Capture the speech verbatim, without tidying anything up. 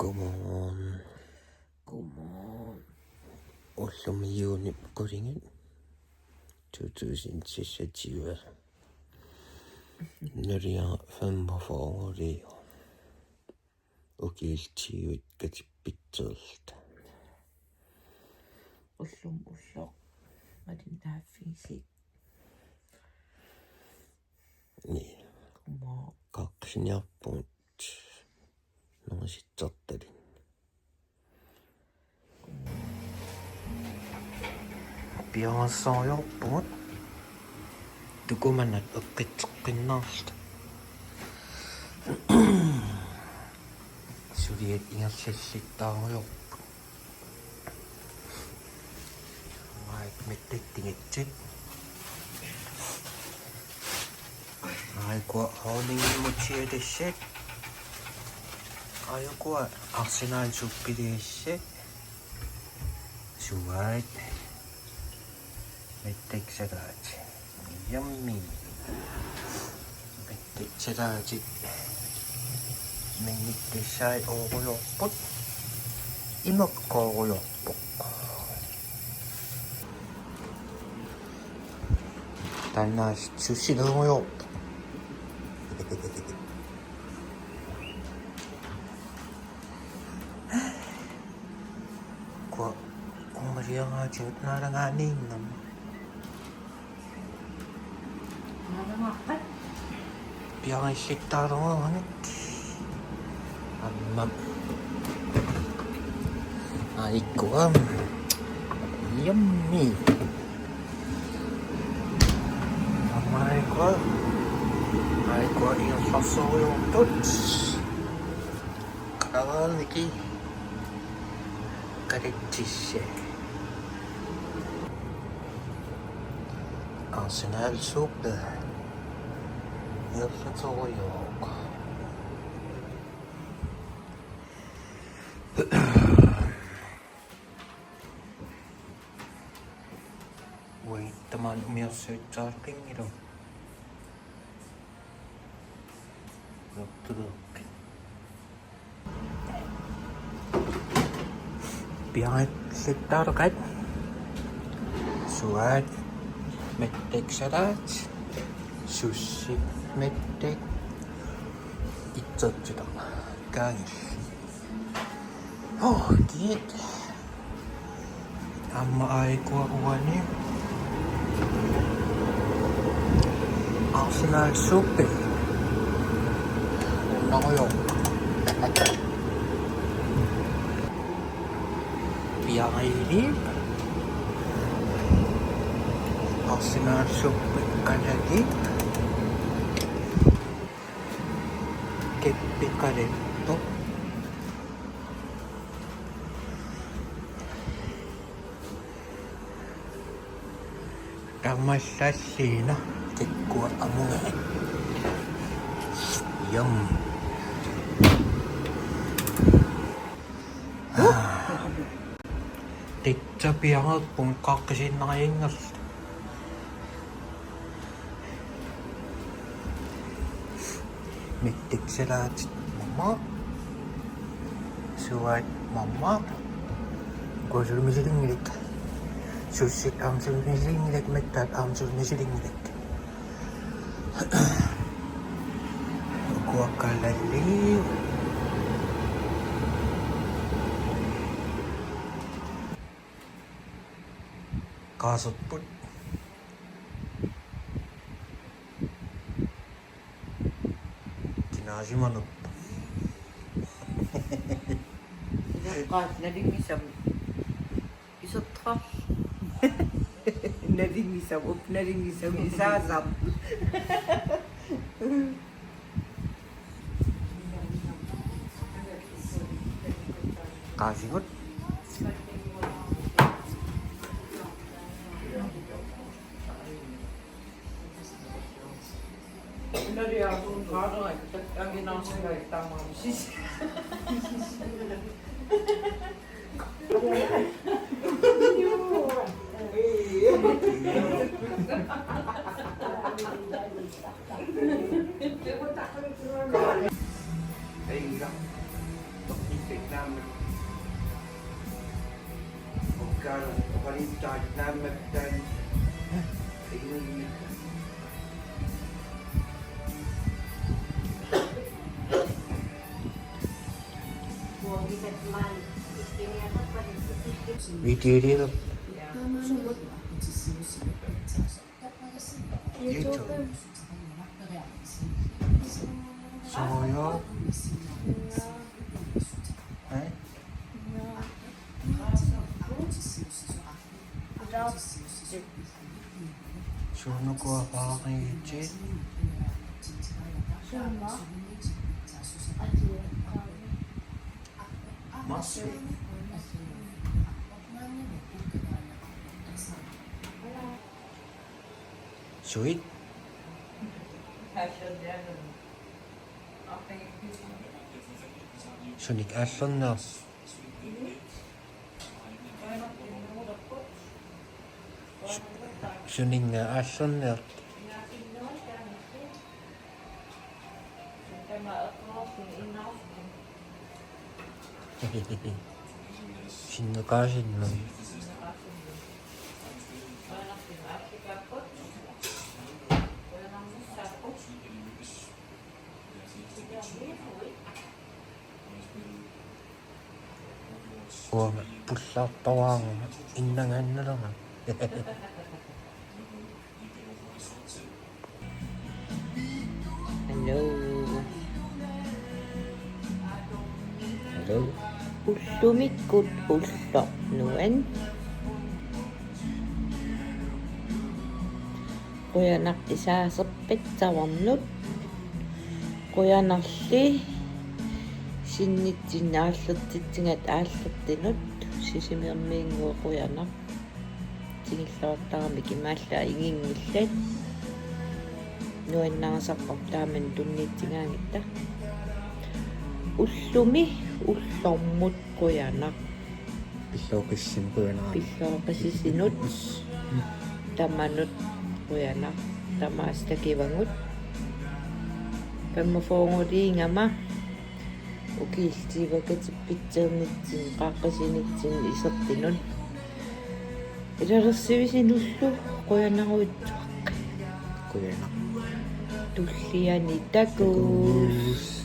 Godmorgen. Godmorgen. Ullumi juunip qulingi to tusind seksogtyve. Nuliara femogfyrre. Ukiut tyve katippitserluta. Ullumi ulloq malinnaaffigissi. Ni. Godmorgen. Qaaqqisiniarpugut. Nungasitsortalik. Piareersarujorpugut. Tukumanat eqqitseqqinnaarluta. Suliat ingerlallittaarujorput. Aamma mittattingatsit. Aajukua honningimut siatassaat. Aajukua Arsenal suppiliassaat. Suaat. Mittaksalaatit. Yummy. Mittaksalaatit. Mingittassai oorujorput. Imeqqoorujorpoq. Taanna sussileerujorpoq. Kua uumaliaraatigut naalagaaniinnarmik. Naalagaarpat. Piareersittaarluarnit. Aamma. Aajukua. Yummy. Aamma aajukua. Aajukua ingerlaarsorujortut. Qalaarniki. Qalatsissi. Arsenal suppe. Ingerlatsoorujoq. Ui, tamanna umiarsuitsaaqqinngilu. Lortuluuq. Piareersittaarluarnit. Suaat. Mittaksalaatit. Sussi. Mittak. Itsertitaq. Kaagil. Oh, kiit. Aamma aajukua uani. Arsenal suppi. Narujo. Piareerluni. Arsenal suppi qalatit. Kippiqalertoq. Tamassalliina kikkua amunga. Yum. Tassa piareerpunga qaaqqisiinnarianngerluta. Mittaksalaatit mama. Suaat mama. Kuasulu misilinngilik. Sussit aamma sulu misilinngilik, mittaat aamma sulu misilinngilik. Ukua qalallit. Qaaserput. Kinaasimanerpoq. Isoqqaat nalingisam. Isertaq. Nalingisam, up nalingisam, isaasam. Qaasigut. Naammat. Ukkaana oqaluttaaq naammattaan. Inuinnaq. Videoliilu. YouTube. Soorlu. Eh? Suunuku apaaqigitsi? Marsip. Suit? Sunik aallernea? Suninnga aallernea? Sinneqarsinnaavoq. Uanga pullaartoraangama innangaannalerama. Hello. Hello. Ullumikkut ulloq nuann. Qujanaq isaaserpat savarnut. Qujanarli sinnitsinni aallertitsigatta aallertinut. Sisimiormiinnguit qujanaq. Tigulluartaramik imaallaat inginngillat. Nuannarisarpara taamannak tunniutigaangatta. Ullumi ullormut qujanaq. Pillooqissinut qujanaq. Pillooqisisinut. Tamanut qujanaq. Tamaasa takuagut. Femogfyrrenguliigama. Ukiut tyve katippitsinnitsinni, qaaqqusinitsinni isertinut. Ilalersuisinullu qujanaruitsuaq. Qujanaq. Tulliani takuss. Takuss.